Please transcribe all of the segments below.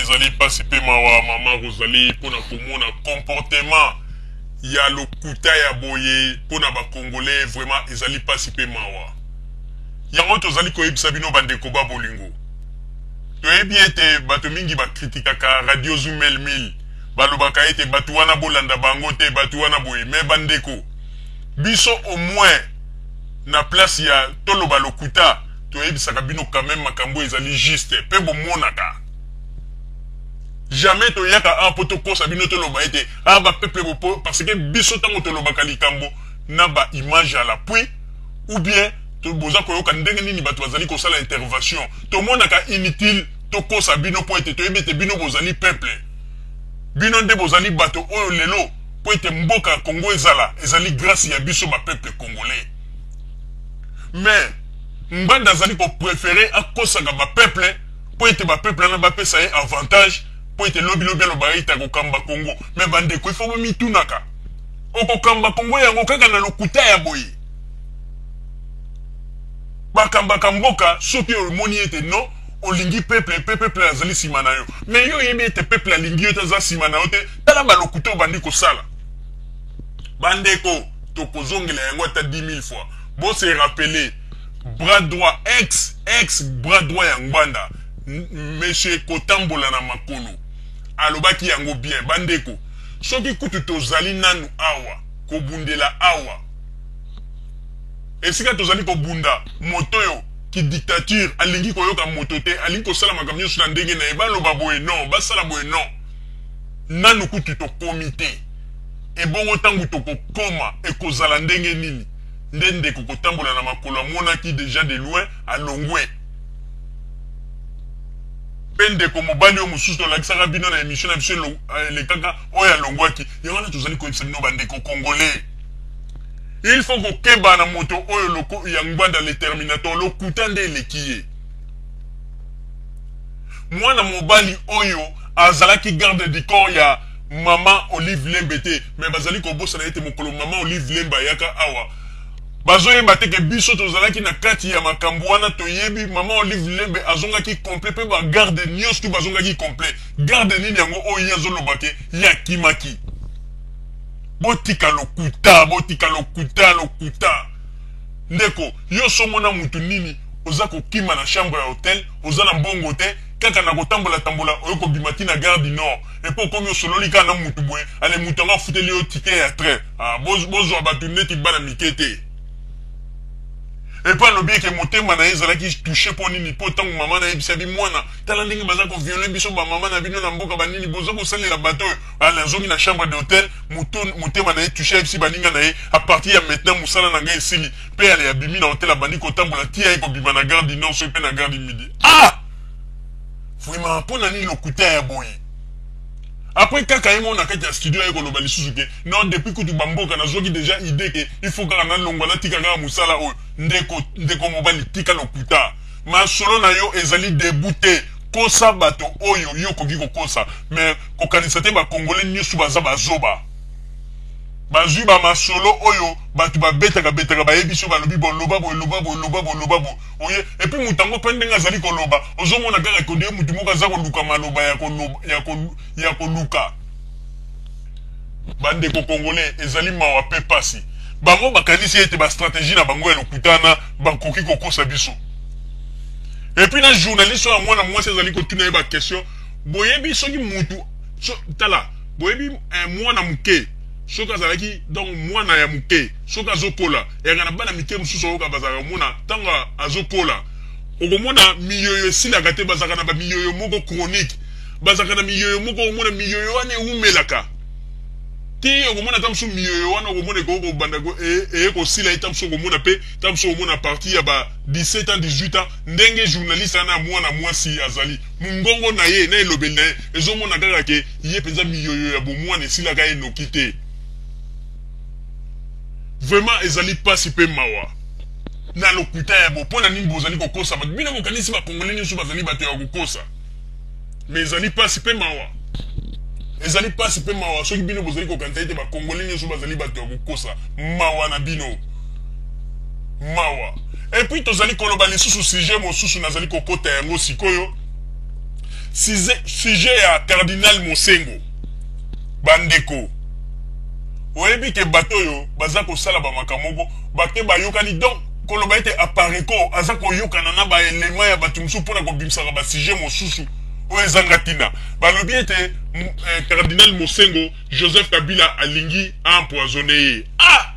Ezali mpasi mpe mawa, mama Rosalie, mpona komona comportement ya lokuta ya boye mpona bacongolais. Vraiment ezali mpasi mpe mawa. Yango tozali koyebisa bino, bandeko ba bolingo, toyebi ete bato mingi bakritikaka Radio Zumel 1000, balobaka ete bato wana bolanda bango te, bato wana boye. Mais bandeko, biso au moins na place ya toloba lokuta, toyebisaka bino quand même makambo ezali juste mpe bomonaka. Jamais toyaka awa mpo tokosa bino, toloba ete a bapeuple bopo, parce que biso ntango tolobaka likambo na baimage à l'appui ou bien boza koyoka ndenge nini bato bazali kosala intervention, tomonaka inutile tokosa bino, mpo ete toyebi ete bino bozali peuple, bino nde bozali bato oyo lelo mpo ete mboka ya Congo ezala, ezali grâce ya biso bapeuple congolais. Mais Ngbanda azali kopréférer akosaka bapeuple mpo ete bapeuple wana bapesa ye avantage, mpo ete lobilobi aloba ete akokamba Congo. Mais bandeko, ifo bomitunaka: okokamba Congo yango kaka na lokuta ya boye? Bakambaka mboka soki omoni ete non, olingi peuple mpe peuple azali nsima na yo. Mais yo oyebi ete peuple alingi yo te, aza nsima na yo te. Tala balokuta obandi kosala. Bandeko, tokozongela yango ata 10 000 fois. Bose rappeler bras droit, ex ex bras droit ya Ngbanda, monsieur Kotambola na makolo, alobaki yango bien. Bandeko, soki kutu tozali nanu awa kobundela awa esika tozali kobunda, moto oyo kidictature alingi koyoka moto te, alingi kosala makambo nyonso na ndenge na ye, baloba boye non, basala boye non, nanu kutu tokomi te. Ebongo ntango tokokoma, ekozala ndenge nini? Nde ndeko Kotambola na makolo amonaki déjà de loin, alongwe. Mpe ndeko mobali oyo mosusu tolakisaka bino na émission na biso elekaka, oyo alongwaki. Yango wana tozali koyebisa bino, bandeko congolais, il faut kokeba na moto oyo loko ya Ngbanda le Terminator. Lokuta nde eleki ye. Mwana mobali oyo azalaki garde du corps ya mama Olive Lembe te, mais bazali kobosana ete mokolo mama Olive Lembe ayaka awa, bazoyeba te ke biso tozalaki na kati ya makambo wana. Toyebi mama Olive Lembe azongaki complet, mpe bagarde nyonso tu bazongaki complet. Garde nini yango oyo ye azoloba ke ye akimaki? Botika lokuta, botika lokuta, lokuta. Ndeko, yo somona mutu nini oza kokima na chambre ya hotel, oza na mbongo te, kaka na kotambola tambola, oyo kobima ti na Gare du Nord, et puis okomi, osololi kaka na mutu boye, ale mutu yango afuteli yo ticket ya train. Ah, bozwa bato neti bana mike te. Et puis alobi eke motema na ye ezalaki touché. Mpo nini? Mpo ntango mama nayebisa bi mwana, tala ndenge baza kovioler biso bamama na bino na mboka, banini boza kosalela bato oyo. Ale azongi na chambre d'hôtel, motema na ye touché, ayebisi baninga na ye: "À partir ya maintenant, mosala na ngai esili." Mpe ale abimi na hotel, abandi kotambola ti aye kobima na Gare du Nord, soki mpe na Gare du Midi. Ah, vraiment, mpo na nini lokuta ya boye? Après kaka ye moko na kati ya studio aye koloba lisusu ke non, depuis kutu bamboka nazwaki déjà idée ke il faut kaka nalongwa, natika kaka mosala oyo. Ndeko, ndeko mobali, tika lokuta. Masolo na yo ezali debu te. Kosa bato oyo yo okoki kokosa, mais kokanisa te bakongole nyonso baza bazoba. Bazwi bamasolo oyo bato babetaka betaka, bayebi so balobi boloba boye, loba boye, loba boye, loba boye, oye. Et puis moto yango mpe ndenge azali koloba, ozomona kaka konde motu moko aza koluka maloba ya koluka. Bandeko congolais, ezali mawa mpe pasi. Bango bakanisi ete bastratégie na bango ya lokutana bakoki kokosa biso. Et puis na journaliste oyo ya mwana mwasi azali kotuna ye baquestion, boyebi soki mutu so, tala, boyebi mwana moke soki azalaki, donc mwana ya moke soki azokola, eyaka na bana mike mosusu oyoka bazalaka komona ntango azokola, okomona miyoyo esilaka te. Bazalaka na bamiyoyo moko chronique, bazalaka na miyoyo moko, okomona miyoyo wana ewumelaka te. Okomona ta mosusu miyoyo wana, okomona ekoki kobanda eye kosila ye. Ta mosusu okomona mpe, ta mosusu okomona partir ya ba 17 ans, 18 ans, ndenge journaliste wana ya mwana mwasi azali, mongongo na ye na elobeli na ye ezomona kaka ke ye mpenza miyoyo ya bomwana esilaka ye noki te. Vraiment ezali mpasi mpe mawa na lokuta ya bo. Mpo na nini bozali kokosa bato? Bino bokanisi bakongole nyonso bazali bato ya kokosa? Mais ezali mpasi mpe mawa, ezali mpasi mpe mawa soki bino bozali kokanisa ete bakongole nyonso bazali bato ya kokosa. Mawa na bino, mawa. Et puis tozali koloba lisusu sujet mosusu, nazali kokota yango sikoyo. Sujet ya cardinal Mosengo, bandeko, oyebi ke bato oyo baza kosala bamakambo moko bake bayokani. Donc koloba ete Apareco aza koyokana na baelema ya bato mosusu mpona kobimisaka basujet mosusu oyo ezanga ntina. Balobi ete cardinal Mosengo, Joseph Kabila alingi aempoisonne ye. Ah,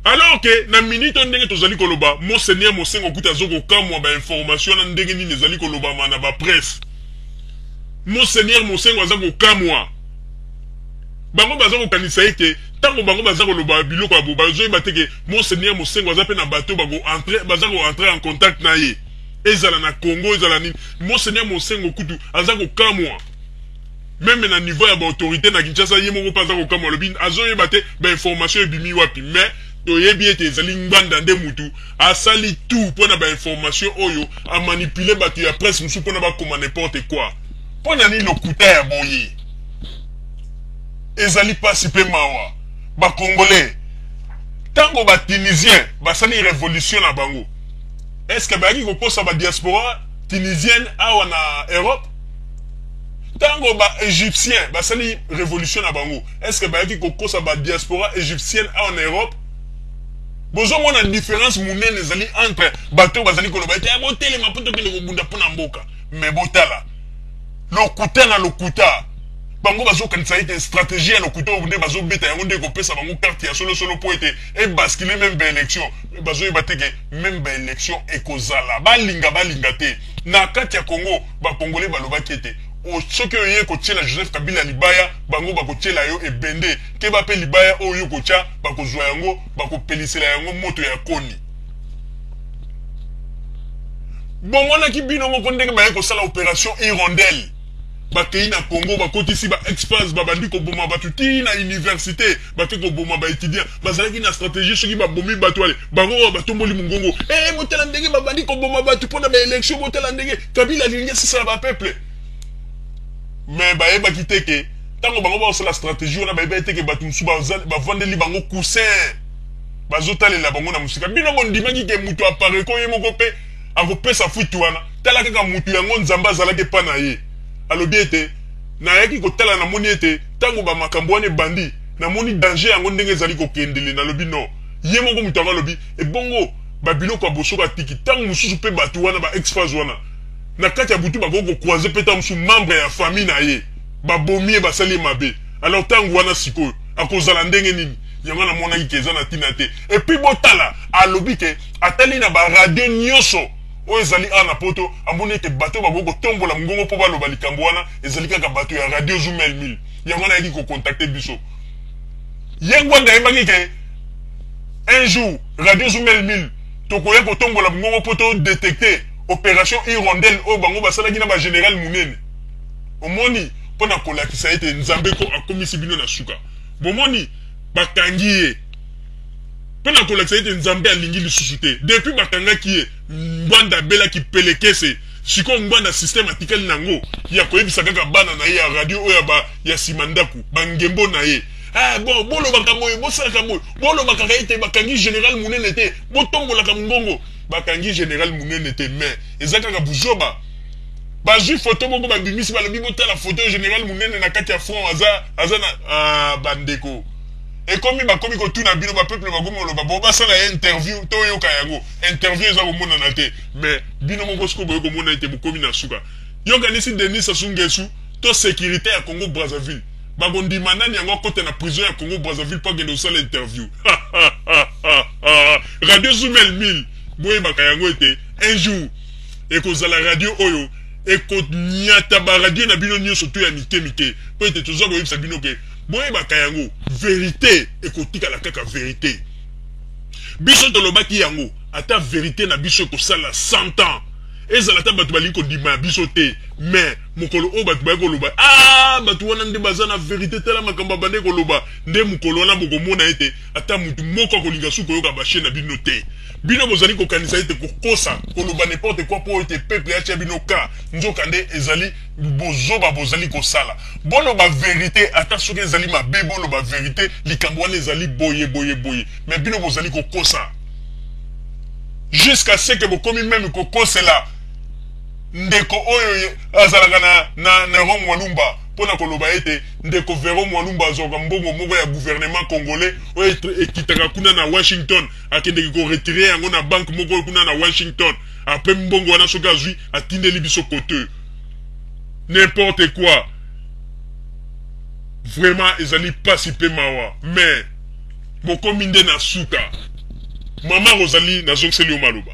alors ke na minute oyo ndenge tozali koloba, monseigneur Mosengo kuta aza kokamwa bainformation na ndenge nini ezali kolobama na bapresse. Monseigneur Mosengo aza kokamwa. Bango baza kokanisa ete ntango bango baza koloba biloko ya bo, bazoyeba te ke monseigneur Mosengo aza mpe na bato baza koentre en contact na ye, ezala na Congo, ezala nini. Monseigneur Mosengo kutu aza kokamwa, même na niveau ya baautorité na Kinshasa, ye moko mpe aza kokamwa. Alobi azoyeba te bainformation ebimi wapi, mais toyebi ete ezali Ngbanda nde mutu asali tout mpo na bainformation oyo, amanipule bato ya presse mosusu mpona bakoma n'importe quoi. Mpo na nini lokuta ya boye? Ezali mpasi mpe mawa, Bacongolais. Ntango Batunisien basali révolution na bango, est ce que bayaki kokosa badiaspora tunisienne awa na Europe? Ntango Baégyptien basali révolution na bango, est ce que bayaki kokosa badiaspora égyptienne awa na Europe? Bozomona différence monene ezali entre bato bazali koloba ete botelema mpo tokende kobunda mpo na mboka, mais botala lokuta na lokuta. Bango bazokanisa ete stratégie ya lokuta oyo nde bazobeta yango nde ekopesa bango carte ya solosolo mpo ete ebascule même baélection. Bazoyeba te ke même baélection ekozala, balinga balinga te, na kati ya Congo. Bakongole balobaki ete soki oye kotiela Joseph Kabila libaya, bango bakotiela yo ebende. Keba mpe libaya oyo kotya, bakozwa yango, bakopelisela yango moto ya koni. Bomonaki bino moko ndenge baye kosala opération Hirondelle. Bakei na Congo, bakotisi baexperts, babandi koboma bato ti na université, bake koboma baétudiant. Bazalaki na stratégie: soki babomi bato, ale bango oyo batomboli mongongo, e botala ndenge babandi koboma bato mpona baélection, botala ndenge Kabila alingi asisala bapeuple. Mais bayebaki te ke ntango bango bakosala stratégie wana, bayebaki te ke bato mosusu bavandeli bango coussin, bazotalela bango na mosika. Bino bondimaki ke moto Apareco ye moko mpe akopesa fuite wana. Tala kaka motu yango, Nzambe azalaki epa na ye. Alobi ete nayaki kotala, namoni ete ntango bamakambo wana ebandi, namoni danger yango ndenge ezali kokendele. Nalobi non, ye moko moto yango alobi ebongo babiloko ya bosoko atiki. Ntango mosusu mpe bato wana, ba ex-FAZ wana, na kati ya butu bakoki kocroiser mpe ntango mosusu membre ya famille na ye, babomi ye, basali ye mabe. Alors ntango wana sikoyo akozala ndenge nini? Yango namonaki ke eza na ntina te. Et puis botala, alobi ke atali na baradio nyonso oyo ezali awa na Poto, amoni ete bato bakoki kotombola mongongo mpo baloba likambo wana ezali kaka bato ya radio Zumel 1000. Yango wana ayaki kocontacter biso. Ye Ngwanda ayebaki ke un jour radio Zumel 1000 tokoya kotombola mongongo mpo todétecter opération Hirondelle oyo bango basalaki na bagénéral monene. Omoni, mpo na kolakisa ete Nzambe ko akomisi bino na suka. Bomoni, bakangi ye mpo na kolakisa ete Nzambe alingi lisusu te. Depuis bakangaki ye, Ngbanda abelaki pelekese. Sikoyo Ngbanda, système atikali nango ya koyebisa kaka bana na ye ya radio oyo ya nsima ndako, bangembo na ye: ah, bon, bolobaka boye, bosalaka boye, bolobaka ete bakangi général monene te, botombolaka mongongo, bakangi général monene te. Mais eza kaka buzoba. Bazwi foto moko, babimisi, balobi botala foto général monene na kati ya front aza na ah, bandeko, ekomi bakomi kotuna bino bapeuple, bakomi koloba bo basala ye interview, toyoka yango. Interview eza komonana te, mais bino moko sikoyo boye komona ete bokomi na suka. Yokanisi Denis Sassou Nguesso to sécurité ya Congo Brazzaville bakondima nani yango akota na prison ya Congo Brazzaville mpo akende kosala interview? Radio Zumel 1000, boyebaka yango ete un jour ekozala radio oyo ekonyata baradio na bino nyonso to ya mike mike, mpo ete toza koyebisa bino ke boyebaka yango, vérité ekotikala kaka vérité. Biso tolobaki yango, ata vérité na biso ekosala 100 ans, ezala ata bato balingi kondima ya biso te, mais mokolo oyo bato baye koloba: ah, bato wana nde baza na vérité, tala makambo abande koloba, nde mokolo wana bokomona ete ata motu moko akolinga su koyoka bachaîne na bino te. Bino bozali kokanisa ete kokosa, koloba n'importe quoi mpo ete peuple atia bino ka, nzoka nde ezali bozoba bozali kosala. Boloba vérité, ata soki ezali mabe, boloba vérité, likambo wana ezali boye boye boye. Mais bino bozali kokosa jusqu'à ce que bokomi même kokosela. Ndeko oyo azalaka na, na, na Ron Mwalumba mpo na koloba ete ndeko Vero Mwalumba azwaka mbongo moko ya gouvernement congolais oyo ekitaka kuna na Washington, akendeki koretirer yango na banque moko kuna na Washington. Après mbongo wana soki azwi, atindeli biso kote. N'importe quoi, vraiment ezali pasi mpe mawa, mais bokomi nde na suka. Mama Rosalie, nazongiseli yo maloba.